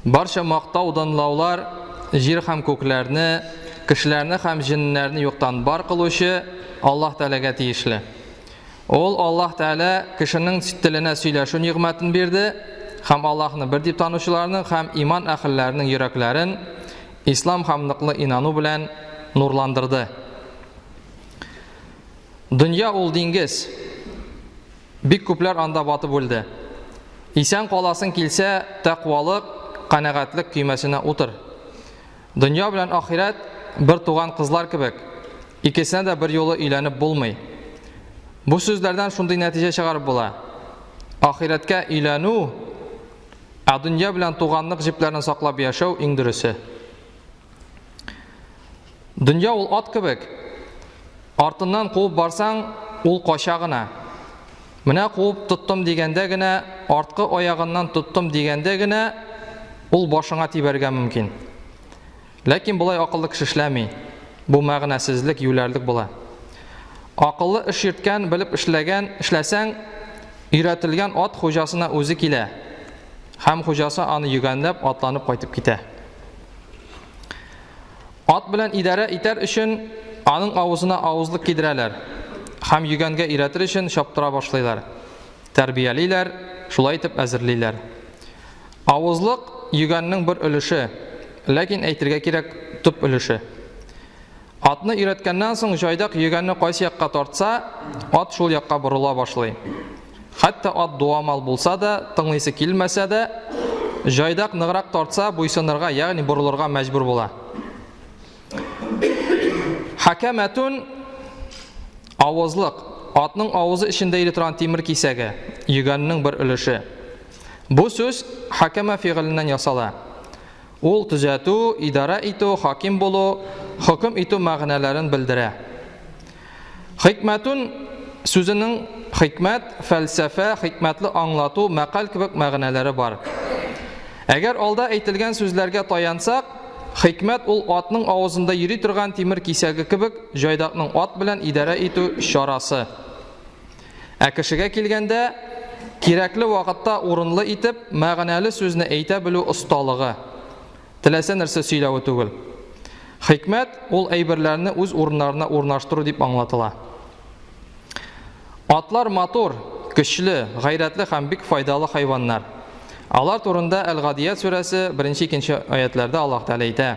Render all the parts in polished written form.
Барча мактау данлаулар җир һәм күкләрне, кешеләрне һәм җеннәрне юктан бар кылучы Аллаһ Тәгаләгә тиешле. Ул Аллаһ Тәгалә кешенең теленә сөйләшү нигъмәтен бирде һәм Аллаһны бер дип танучыларның һәм иман әһелләренең йөрәкләрен ислам һәм ныклы инану белән нурландырды. Дөнья ул диңгез. Бик күпләр анда батып үлде. Исән каласың килсә, тәкъвалык, канәгатьлек көймәсенә утыр. Дөнья белән ахирәт бер туган кызлар кебек, икесенә дә бер юлы өйләнеп булмый. Бу сүзләрдән шундый нәтиҗә чыгарып була. Ахирәткә өйләнү, ә дөнья белән туганлык җепләрен саклап яшәү иң дөресе. Дөнья ул ат кебек. Артыннан куып барсаң, ул кача гына. Менә куып тоттым дигәндә генә, арткы аягыннан тоттым дигәндә генә, ул башыңа тибәргә мөмкин. Ләкин болай акыллы кеше эшләми. Бу мәгънәсезлек, юләрлек була. Акыллы эш йөрткән, белеп эшләгән, эшләсәң, өйрәтелгән ат хуҗасына үзе килә. Һәм хуҗасы аны йөгәнләп, атланып кайтып китә. Ат белән идарә итәр өчен аның авызына авызлык кидерәләр һәм йөгәнгә өйрәтер өчен чаптыра башлыйлар. Тәрбиялиләр, шулай итеп әзерлиләр. Авызлык йөгәннең бер өлеше, ләкин әйтергә кирәк, төп өлеше. Атны өйрәткәннән соң җайдак йөгәнне кайсы якка тартса, ат шул якка борыла башлый. Хәтта ат дуамал булса да, тыңлыйсы килмәсә дә, җайдак ныграк тартса, буйсынырга, ягъни борылырга мәҗбүр була. Хакәмәтун авызлык, атның авызы эчендә йөри торган тимер кисәге, йөгәннең бер өлеше. Бу сүз хакәмә фигыленнән ясала. Ул төзәтү, идарә итү, хаким булу, хөкем итү мәгънәләрен белдерә. Хикмәтун сүзенең хикмәт, фәлсәфә, хикмәтле аңлату, мәкаль кебек мәгънәләре бар. Әгәр алда әйтелгән сүзләргә таянсак, хикмәт ул атның авызында йөри торган тимер кисәге кебек җайдакның ат белән идарә итү чарасы. Ә кешегә килгәндә, кирәкле вакытта урынлы итеп, мәгънәле сүзне әйтә белү осталыгы. Теләсә нәрсә сөйләве түгел. Хикмәт, ул әйберләрне үз урыннарына урнаштыру дип аңлатыла. Атлар матур, көчле, гайрәтле һәм бик файдалы хайваннар. Алар турында Әл-Гадият сүрәсе 1-2 аятләрдә Аллаһ Тәгалә әйтә.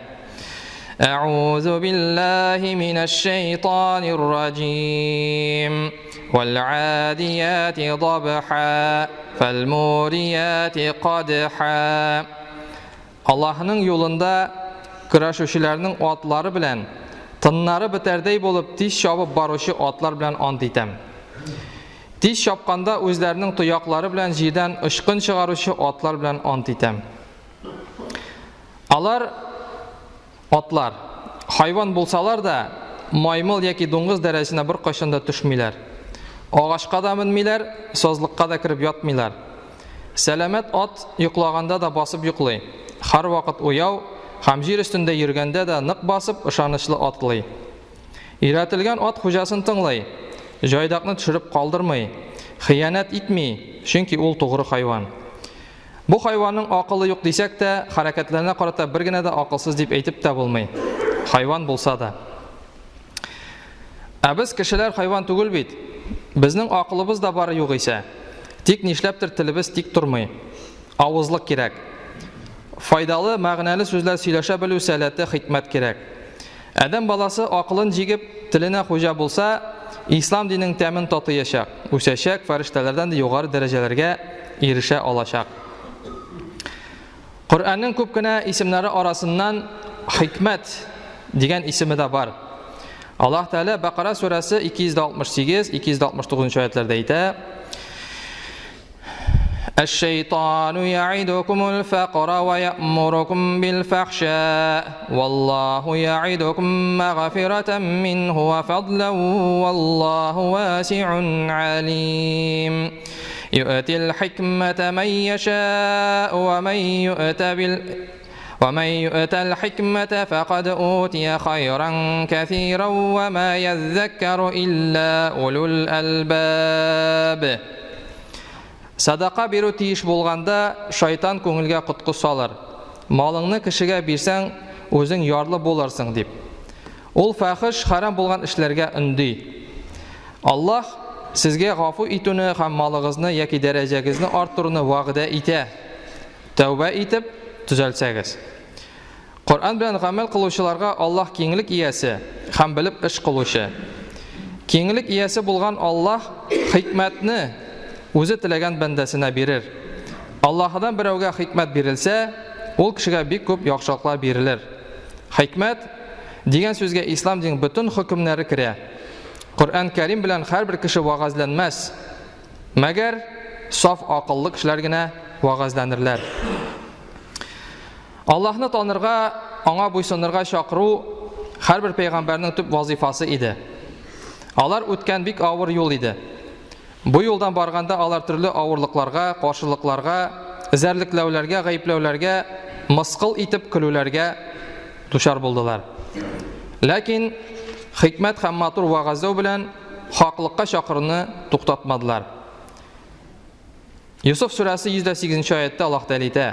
Әгъузу биллаһи минәш шәйтанир раҗим. Вәл-адияти дабха, фәл-мурияти кадха. Аллаһның юлында көрәшүчеләрнең атлары белән, тыннары бетәрдәй булып тиз чабып баручы атлар белән ант итәм. Тиз чапканда үзләренең тояклары белән җирдән очкын чыгаручы атлар белән ант итәм. Алар атлар, хайван булсалар да, маймыл яки дуңгыз дәрәҗәсенә беркайчан да төшмиләр. Агачка да менмиләр, сазлыкка да кереп ятмыйлар. Сәламәт ат йоклаганда да басып йоклый, һәрвакыт уяу һәм җир өстендә йөргәндә дә нык басып, ышанычлы атлый. Өйрәтелгән ат хуҗасын тыңлый, җайдакны төшереп калдырмый, хыянәт итми, чөнки ул тугры хайван. Бу хайванның акылы юк дисәк тә, хәрәкәтләренә карата бер генә дә акылсыз дип әйтеп тә булмый. Хайван булса да. Ә без кешеләр хайван түгел бит. Безнең акылыбыз да бар югыйсә. Тик нишләптер телебез тик тормый. Авызлык кирәк. Файдалы, мәгънәле сүзләр сөйләшә белү сәләте, хикмәт кирәк. Адәм баласы акылын җигеп, теленә хуҗа булса, ислам диненең тәмен татыячак, үсәчәк, фәрештәләрдән дә югары дәрәҗәләргә ирешә алачак. Коръәннең күп кенә исемнәре арасыннан Хикмәт дигән исеме дә бар. Аллаһ Тәгалә Бәкара сүрәсе 268, 269 аятләрдә әйтә: الشيطان يعدكم الفقر ويأمركم بالفحشاء والله يعدكم مغفرة منه وفضلا والله واسع عليم يؤتي الحكمة من يشاء ومن يؤت بال ومن يؤت الحكمة فقد أوتي خيرا كثيرا وما يذكر إلا أولو الألباب Садака бирү тиеш булганда, шайтан күңелгә коткы салыр. Малыңны кешегә бирсәң, үзең ярлы булырсың, дип. Ул фәхеш, хәрам булган эшләргә өнди. Аллаһ сезгә гафу итүне һәм малыгызны яки дәрәҗәгезне арттыруны вәгъдә итә. Тәүбә итеп, төзәлсәгез. Коръән белән гамәл кылучыларга Аллаһ киңлек иясе һәм белеп эш кылучы. Киңлек иясе булган Аллаһ хикмәтне үзе теләгән бәндәсенә бирер. Аллаһыдан берәүгә хикмәт бирелсә, ул кешегә бик күп яхшылыклар бирелер. Хикмәт дигән сүзгә ислам динең бөтен хөкемнәре керә. Коръән Кәрим белән һәрбер кеше вәгазьләнмәс. Мәгәр саф акыллы кешеләр генә вәгазьләнерләр. Аллаһны танырга, аңа буйсынырга чакыру һәрбер пәйгамбәрнең төп вазифасы иде. Алар үткән бик авыр юл иде. Бу юлдан барганда алар төрле авырлыкларга, каршылыкларга, эзәрлекләүләргә, гаепләүләргә, мыскыл итеп көлүләргә дучар булдылар. Ләкин хикмәт һәм матур вәгазьләү белән хаклыкка чакыруны туктатмадылар. Йосыф сүрәсе 108 нче аятьтә Аллаһ Тәгалә әйтә: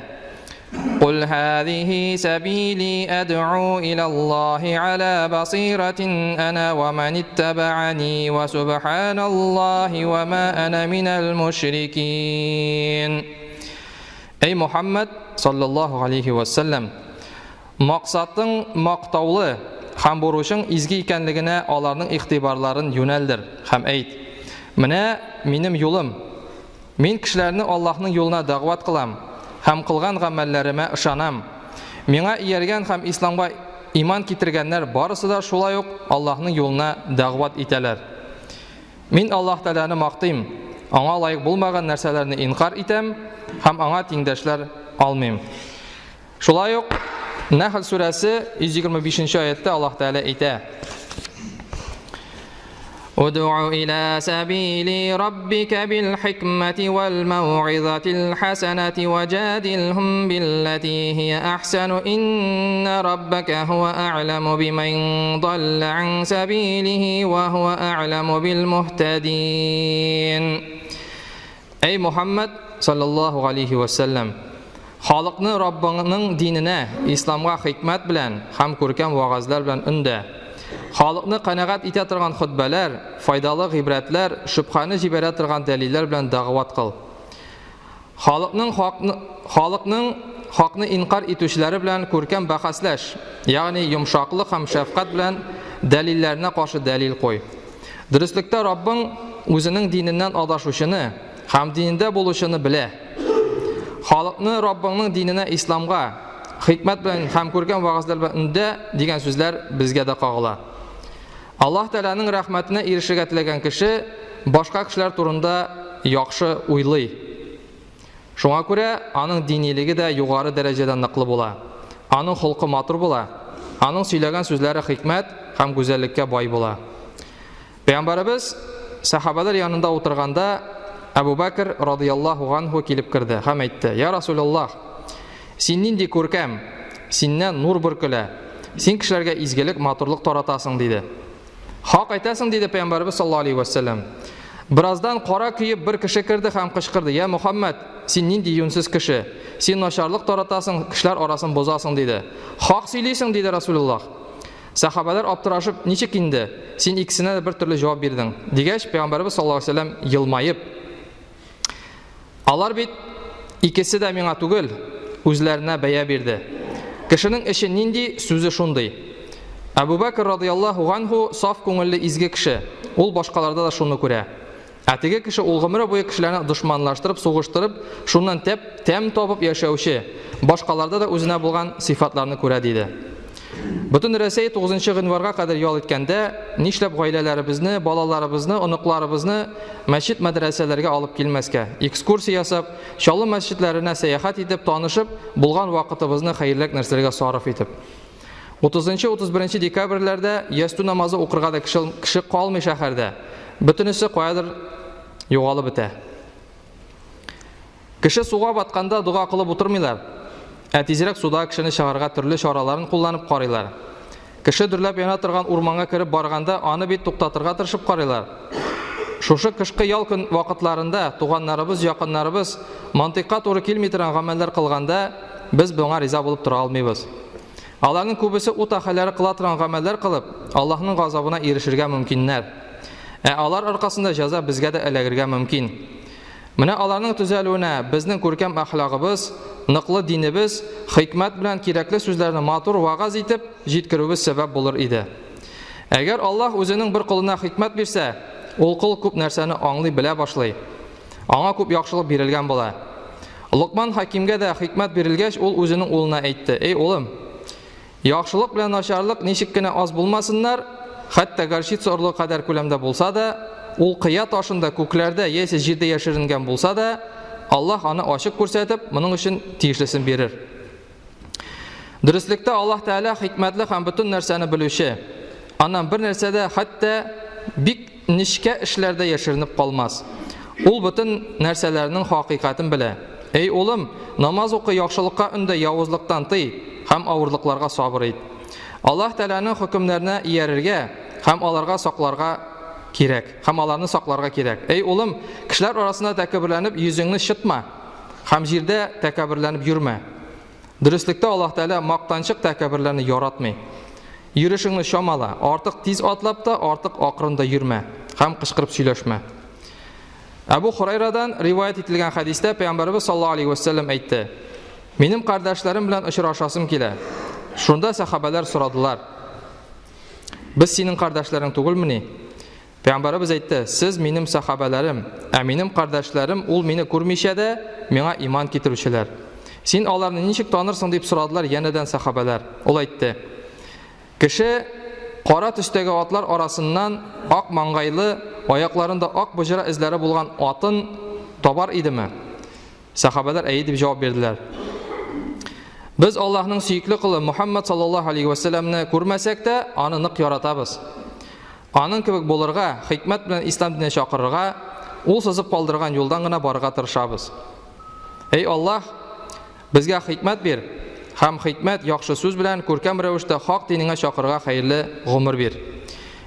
Кул һазихи сәбили әд'у илаллаһи аля басиратин ана ва ман иттабаани ва субханаллаһи ва ма ана минал мушрикин. Эй Мухаммад саллаллаһу алейхи ва саллям, максатың мактаулы һәм бурычың изге икәнлегенә аларның игътибарларын юнәлдер һәм әйт: Менә минем юлым. Мин кешеләрне Аллаһның юлына дәгъват кылам һәм кылган гамәлләремә ышанам. Миңа ияргән һәм исламга иман китергәннәр барысы да шулай ук Аллаһның юлына дәгъват итәләр. Мин Аллаһ Тәгаләне мактыйм, аңа лаек булмаган нәрсәләрне инкарь итәм һәм аңа тиңдәшләр алмыйм. Шулай ук Нәхл сүрәсе 125 нче аятьтә Аллаһ Тәгалә әйтә: Уд'у иля сабили раббика бил хикмати вал мау'изатил хасанати ваджадилхум биллати хия ахсану инна раббака хуа а'ламу биман далла ан сабилихи ва хуа а'ламу бил муһтадин. Әй Мухаммад, саллаллаһу галәйһи вә сәлләм, халыкны Раббыңның диненә, исламга хикмәт белән һәм күркәм вәгазьләр белән өндә. Халыкны канәгать итә торган хөтбәләр, файдалы гыйбрәтләр, шөбһәне җибәрә торган дәлилләр белән дәгъват кыл. Халыкның хакны, халыкның хакны инкарь итүчеләре белән күркәм бәхәсләш, ягъни йомшаклык һәм шәфкать белән дәлилләренә каршы дәлил куй. Дөреслектә Раббың үзенең диненнән адашучыны һәм динендә булучыны белә. Халыкны Раббыңның диненә исламга, хикмәт белән һәм күркәм вәгазьләр белән өндә дигән сүзләр безгә дә кагыла. Аллаһ Тәгаләнең рәхмәтенә ирешергә теләгән кеше башка кешеләр турында яхшы уйлый. Шуңа күрә аның динилеге дә югары дәрәҗәдә ныклы була. Аның холкы матур була, аның сөйләгән сүзләре хикмәт һәм гүзәллеккә бай була. Пәйгамбәребез сәхабәләр янында утырганда Әбу Бәкер радыяллаһу ганһу килеп керде һәм әйтте: "Я Расулаллаһ, син нинди күркәм, синнән нур бөркелә. Син кешеләргә изгелек, матурлык таратасың", диде. Хак әйтәсең, диде Пәйгамбәребез саллаллаһу алейһи вә сәлләм. Бераздан кара көеп бер кеше керде һәм кычкырды: "Я Мухаммад, син нинди юньсез кеше? Син начарлык таратасың, кешеләр арасын бозасың", диде. Хак сөйлисең, диде Расулуллаһ. Сәхабәләр аптырашып, ничек инде? Син икесенә дә бер төрле җавап бирдең. Дигәч, Пәйгамбәребез саллаллаһу алейһи вә сәлләм елмаеп, Алар бит икесе дә миңа түгел, үзләренә бәя бирде. Кешенең эше нинди, сүзе шундый. Әбу Бәкр радыяллаһу ганһу саф күңелле изге кеше. Ул башкаларда да шуны күрә. Ә теге кеше ул гомере буе кешеләрне дошманлаштырып, сугыштырып, шуннан тәп, тәм табып яшәүче, башкаларда да үзенә булган сыйфатларны күрә, диде. Бөтен Рәсәй 9 гыйнварга кадәр ял иткәндә, нишләп гаиләләребезне, балаларыбызны, оныкларыбызны мәчет-мәдрәсәләргә алып килмәскә? Экскурсия ясап, Чаллы мәчетләренә сәяхәт итеп, танышып, булган вакытыбызны хәерлерәк нәрсәләргә сарыф итеп. 30-31 декабрьләрдә ястү намазы укырга да кеше, кеше калмый шәһәрдә. Бөтенесе каядыр югалып бетә. Кеше суга батканда дога кылып утырмыйлар, ә тизрәк суда кешене чыгарырга төрле чараларын кулланып карыйлар. Кеше дөрләп яна торган урманга кереп барганда аны бит туктатырга тырышып карыйлар. Шушы кышкы ял көн вакытларында туганнарыбыз, якыннарыбыз мантыйкка туры килми торган гамәлләр кылганда, без моңа риза булып тора алмыйбыз. Аларның күбесе ут әһелләре кыла торган гамәлләр кылып, Аллаһның газабына ирешергә мөмкиннәр. Ә алар аркасында җәза безгә дә эләгергә мөмкин. Менә аларның төзәлүенә безнең күркәм әхлагыбыз, ныклы динебез, хикмәт белән кирәкле сүзләрне матур вәгазь итеп җиткерүебез сәбәп булыр иде. Әгәр Аллаһ үзенең бер колына хикмәт бирсә, ул кол күп нәрсәне аңлый белә башлый. Аңа күп яхшылык бирелгән була. Локман хакимгә дә хикмәт бирелгәч, ул үзенең улына әйтте: "Эй, улым, яхшылык белән начарлык ничек кенә аз булмасыннар, хәтта горчица орлыгы кадәр күләмдә булса да, ул кыя ташында күкләрдә яисә җирдә яшеренгән булса да, Аллаһ аны ачык күрсәтеп, моның өчен тиешлесен бирер. Дөреслектә Аллаһ Тәгалә хикмәтле һәм бөтен нәрсәне белүче. Аннан бер нәрсә дә, хәтта бик нечкә эшләр дә яшеренеп калмас. Ул бөтен нәрсәләрнең хакыйкатен белә. Эй улым, намаз укы, яхшылыкка өндә, явызлыктан тый һәм авырлыкларга сабыр ит. Аллаһ Тәгаләнең хөкемнәренә иярергә һәм аларга сакларга кирәк. Һәм аларны сакларга кирәк. Эй улым, кешеләр арасында тәкәбберләнеп йөзеңне чытма һәм җирдә тәкәбберләнеп йөрмә. Дөреслектә Аллаһ Тәгалә мактанчык тәкәбберләрне яратмый. Йөрешеңне чамала, артык тиз атлап та, артык акрын да йөрмә һәм кычкырып сөйләшмә. Әбу Хурайрадан риваять ителгән хәдистә Пәйгамбәребез саллаллаһу алейһи вәсәлләм әйтте: Минем кардәшләрем белән очрашасым килә. Шунда сәхабәләр сорадылар: Без синең кардәшләрең түгелмени? Пәйгамбәребез әйтте, Сез минем сәхабәләрем, ә минем кардәшләрем ул мине күрмичә дә миңа иман китерүчеләр. Син аларны ничек танырсың, дип сорадылар янәдән сәхабәләр. Ул әйтте, Кеше кара төстәге атлар арасыннан ак маңгайлы, аякларында ак боҗра эзләре булган атын табар идеме? Сәхабәләр әйе дип җавап бирделәр. Без Аллаһның сөекле колы Мухаммад саллаллаһу алейхи вәсәләмне күрмәсәк тә, аны нык яратабыз. Аның кебек булырга, хикмәт белән ислам диненә чакырырга, ул сызып калдырган юлдан гына барырга тырышабыз. Эй Аллаһ, безгә хикмәт бир һәм хикмәт яхшы сүз белән күркәм рәвештә хак динеңә чакырырга хәерле гомер бир.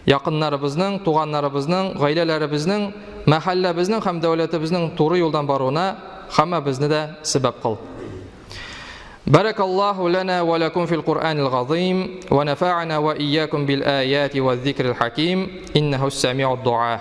Якыннарыбызның, туганнарыбызның, гаиләләребезнең, мәхәлләбезнең һәм дәүләтебезнең туры юлдан баруына һәммәбезне дә сәбәп кыл. Бәрәкаллаһу ләнә вә ләкум фил Куръанил газыйм вә нәфә'ана вә иякум бил аяти вә зикрил хаким иннәһүс сәми'уд дуа.